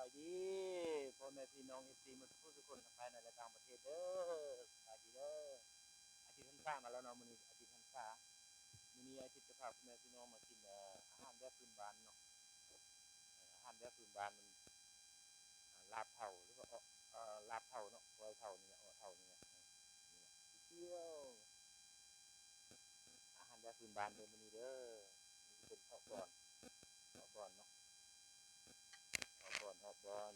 ສະບາຍດີພໍ່ແມ່ພີ່ນ້ອງເອັຟຊີໝົດທຸກຄົນ ທັງພາຍໃນ ແລະ ຕ່າງປະເທດເດີ. ສະບາຍດີເດີ. ອາທິດຫັນສາມາແລ້ວເນາະ, ມື້ນີ້ອາທິດຫັນສາ. ມື້ນີ້ອາທິດຈະພາພໍ່ແມ່ພີ່ນ້ອງມາກິນ ເອີ ອາຫານແບບພື້ນບ້ານເນາະ. ເອີ ອາຫານແບບພື້ນບ້ານມັນ ອາ ລາບເທົາ ຫຼືວ່າ ເອີ ລາບເທົາເນາະ, ກ້ອຍເທົານີ້ແຫຼະ, ເອາະເທົານີ້ແຫຼະ. ເອີ ນີ້ແຫຼະ ກ່ຽວ ອາຫານແບບພື້ນບ້ານເດີມື້ນີ້ເດີ. ນີ້ເປັນເອາະບອນ ເອາະບອນເນາະ, ເອາະບອນ ເອາະບອນ.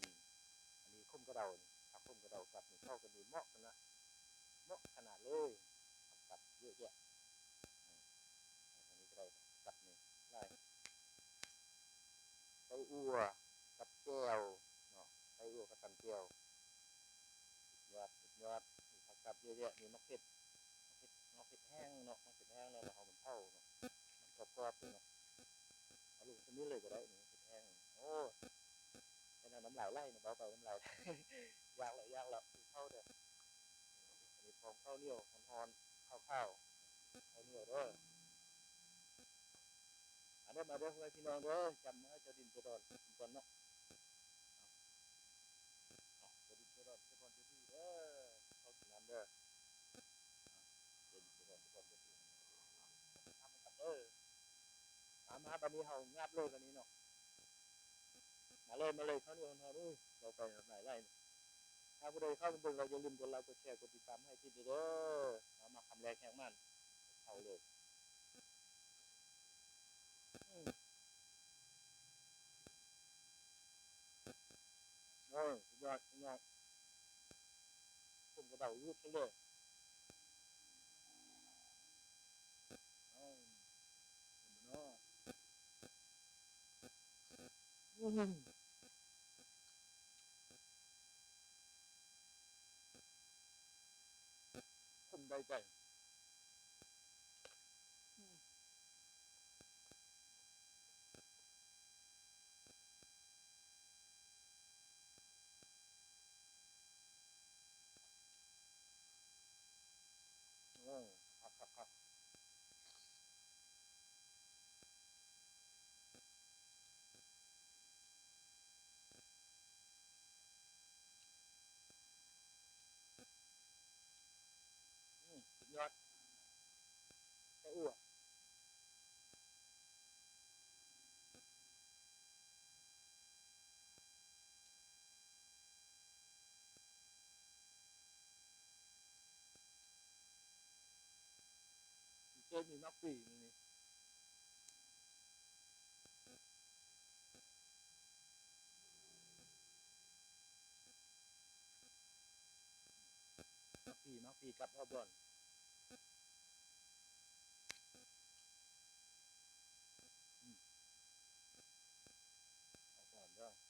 ອັນນີ້ຂົມກະເດົານີ້, ຜັກຂົມກະເດົາກັບນີ້ເຂົ້າກັນດີ, ເໝາະຂະໜາດ ເໝາະຂະໜາດເລີຍ. ຜັກກັບເຍອະແຍະ. ເອີ ທາງນີ້ກໍໄດ້ ກັບນີ້ຫຼາຍ. ໄສ້ອົ່ວກັບແຈ່ວເນາະ, ໄສ້ອົ່ວກັບຕຳແຈ່ວ. ສຸດຍອດ ສຸດຍອດ. ມີຜັກກັບເຍອະແຍະ, ມີໝາກເຜັດ ໝາກເຜັດ ໝາກເຜັດແຫ້ງເນາະ, ໝາກເຜັດແຫ້ງເນາະ, ແລ້ວເຮົາມັນເຜົາເນາະ, ມັນກອບໆເລີຍເນາະ. ເອົາລົງຊະນີ້ເລີຍກໍໄດ້ນີ້ ເຜັດແຫ້ງ. ໂອ້ ເຮັດໃຫ້ນ້ຳລາຍໄຫຼນະ, ເວົ້າໄປນ້ຳລາຍໄຫຼ. ຢາກແລ້ວ ຢາກແລ້ວ ຫິວເຂົ້າເດີ. ອັນນີ້ພ້ອມເຂົ້າໜຽວຮ້ອນໆ ເຂົ້າຂາວ ເຂົ້າໜຽວເດີ. ມາເດີ ມາເດີ ພໍ່ແມ່ພີ່ນ້ອງເດີ, ຈຳໃຫ້ເຈົ້າດິນເຈົ້າດອນກິນກ່ອນເນາະ. ເອົາ ເຈົ້າດິນເຈົ້າດອນ ເຈົ້າບ່ອນເຈົ້າທີ່ເດີ, ເຂົ້າກິນນ້ຳເດີ. ເຈົ້າດິນເຈົ້າດອນ ເຈົ້າບ່ອນເຈົ້າທີ່ ເອົາ ກິນນ້ຳນຳກັນເດີ. ມາ ມາ ບາດນີ້ເຮົາຫຍາບເລີຍບາດນີ້ເນາະ. ມາເລີຍ ມາເລີຍ ເຂົ້າໜຽວຮ້ອນໆ. ອຸ້ຍ ເວົ້າໄປນ້ຳລາຍໄຫຼ. ຖ້າຜູ້ໃດເຂົ້າມາເບິ່ງແລ້ວ ຢ່າລືມກົດໄລ ກົດແຊ ກົດຕິດຕາມໃຫ້ທິດເດີ. ມາ ມາຄຳແລກແຮງໝານ ເຂົ້າເລີຍ. ອືມ ໂອ້ຍ ສຸດຍອດ ສຸດຍອດ. ຜົມກະເດົາຢູ່ເລີຍ. ເອົາ ເຫັນບໍ່ເນາະ? ອືມ ຄົມໄດ້ໃຈ. ອືມ ໂອ້ ຄັກໆໆ. ອືມ ສຸດຍອດ ໄສ້ອົ່ວ. ເຈົ້າມີໝາກປີມື້ນີ້. ໝາກປີ ໝາກປີກັບເອົາບອນ. ອືມ ເອົາບອນເດີ.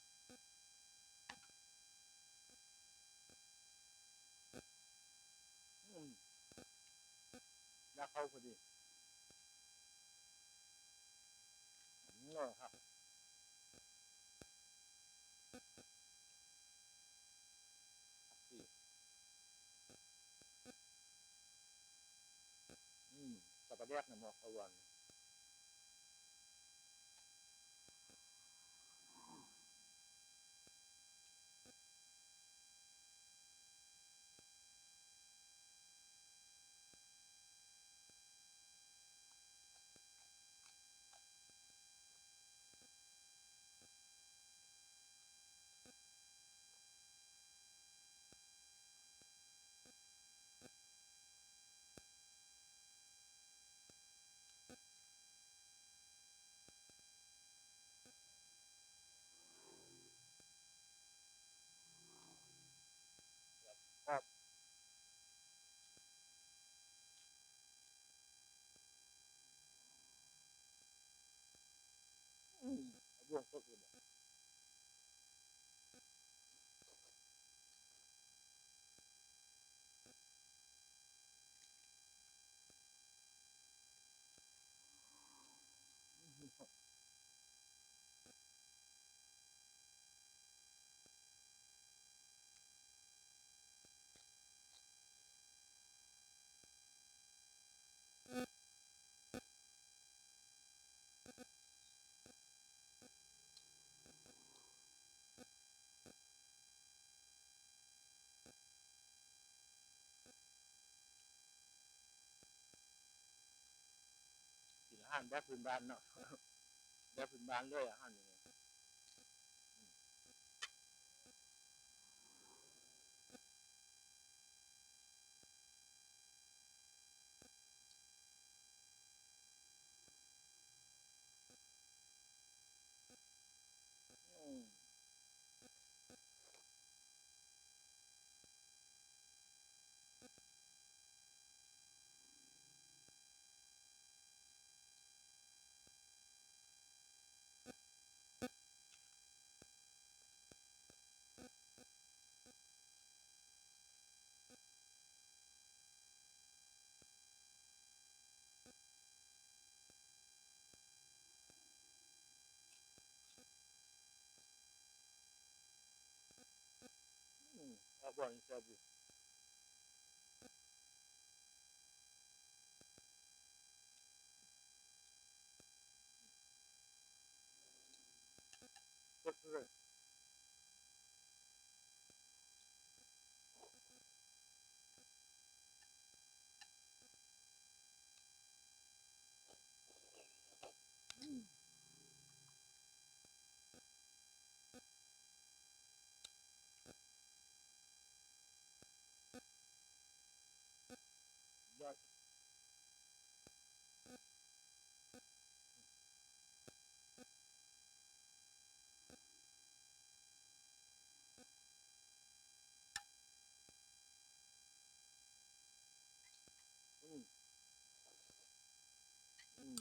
ອືມ ຢາກເຂົ້າພໍດີ. ອືມ ຄັກ. ອືມ ສັບປະແດກນຳເນາະ ເຂົ້າຫວານ. ອືມ ເອົາບ່ວງສົດເລີຍບໍ? ອ ຫານແບບພື້ນບ້ານເນາະ ແບບພື້ນບ້ານເລີຍອາຫານນີ້. ອືມ. ອືມ ເອົາບ່ອນແຊບຢູ່. ອືມ ອືມ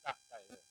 ສະໃຈເລີຍ.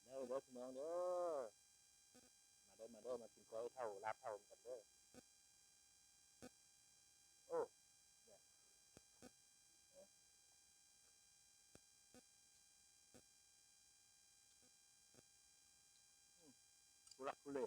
ເດີ ເດີພີ່ນ້ອງເດີ ມາເດີ ມາເດີ ມາກິນກ້ອຍເຖົ້າ ລາບເຖົ້ານຳກັນເດີ. ໂອ້ ທຸລັກທຸເລ.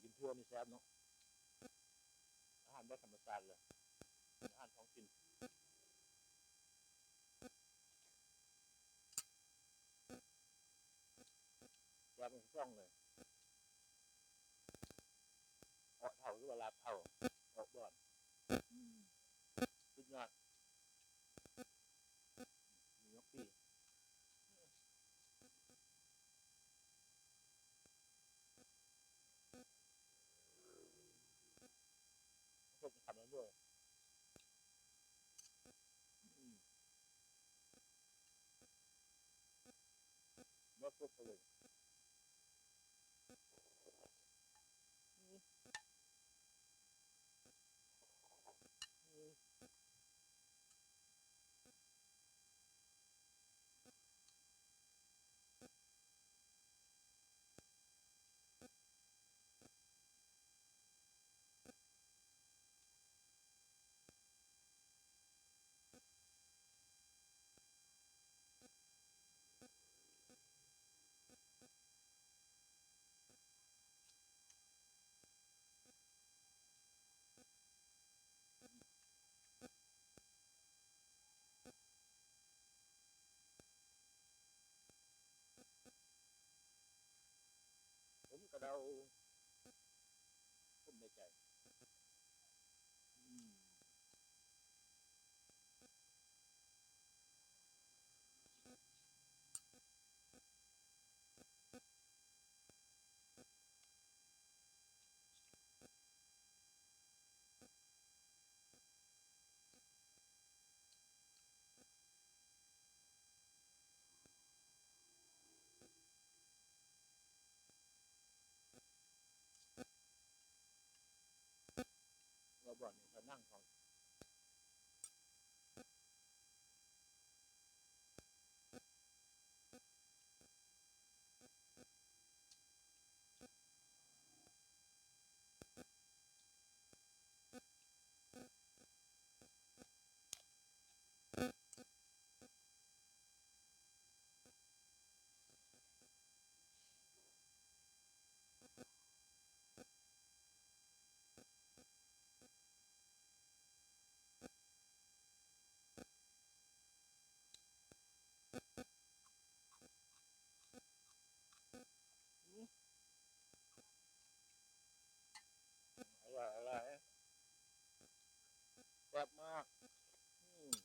ກິນຖົ່ວນີ້ແຊບເນາະ ອາຫານແບບທຳມະຊາດເລີຍ ເປັນອາຫານທ້ອງຖິ່ນ ແຊບທັງສອງເລີຍ ເອາະເທົາ ຫຼືວ່າລາບເທົາ ເອາະບອນ ສຸດຍອດ ມີໝາກປີ ເຮັດຄຳລະດ້ວຍ ອືມ ໝົດທຸກເລີຍ ອືມ ອືມ. ຜົມກະເດົາ ຜົມໃນໃຈ ອືມ. ວ່າບ່ອນນີ້ເຂົານັ່ງເຂົາ ອືມ ອະລ່ອຍ ອະລ່ອຍ ແຊບມາກ ອືມ.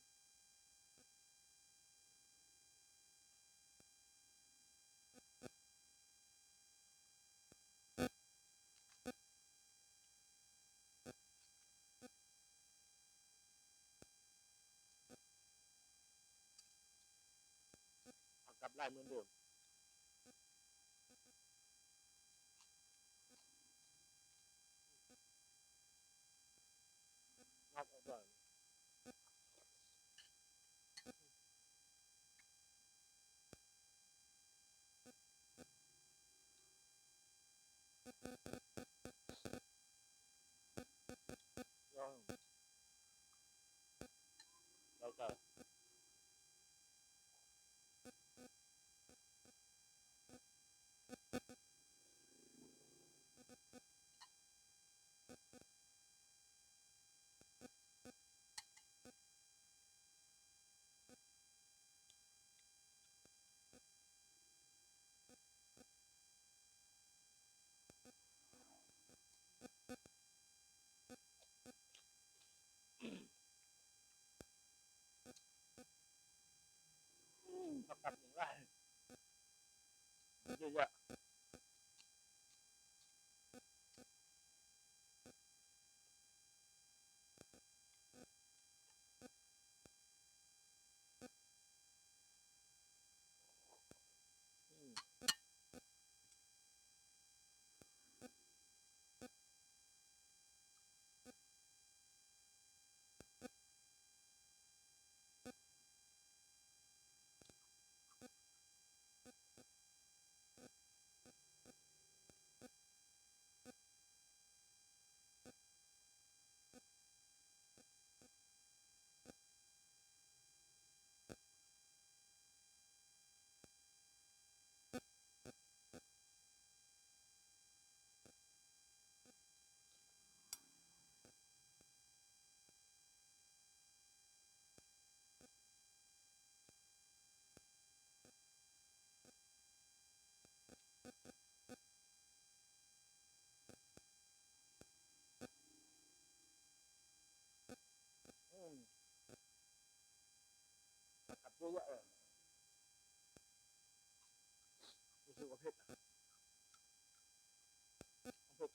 ເອົາກັບຫຼາຍເໝືອນເດີມ ງັດອອກມາ. ລອງ ແລ້ວກະ ອືມ ຜັກກັດນີ້ຫຼາຍ ເຍອະແຍະ. ອືມ. ອື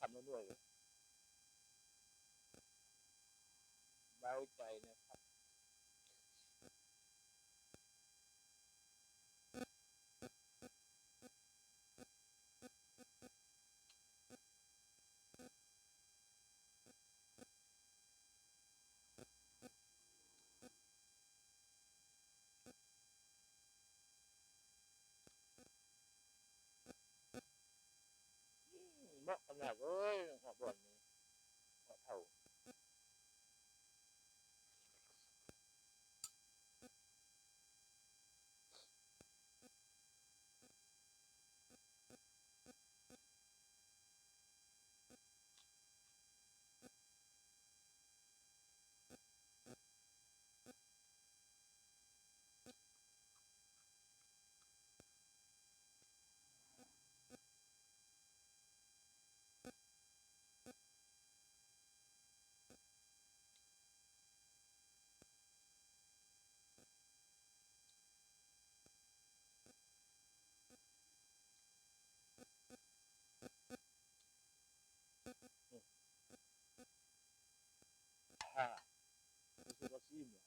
ຳເລື້ອຍໆ ເລີຍ ເບົາໃຈແນ່ຄັບ. ເໝາະຂະໜາດເລີຍ ເໝາະບ່ອນນີ້ ເໝາະເທົ່າ. ອືມ ອ່າ ຮູ້ສຶກວ່າຊີມແລ້ວ.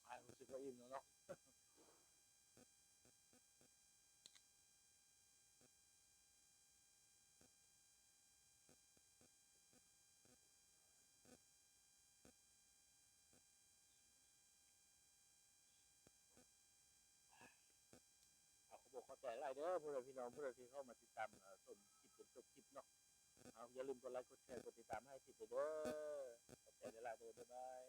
ອ່າ ຮູ້ສຶກວ່າອີ່ມແລ້ວເນາະ. ເອົາ ຂໍຂອບໃຈຫຼາຍເດີ ພໍ່ແມ່ພີ່ນ້ອງ ຜູ້ໃດທີ່ເຂົ້າມາຕິດຕາມ ເອີ ຊົມຄລິບຈົນຈົບຄລິບເນາະ. ເອົາ ຢ່າລືມກົດໄລຄ໌ ກົດແຊ ກົດຕິດຕາມໃຫ້ຄລິບເດີ. ຂອບໃຈຫຼາຍໆເດີ ບາຍບາຍ.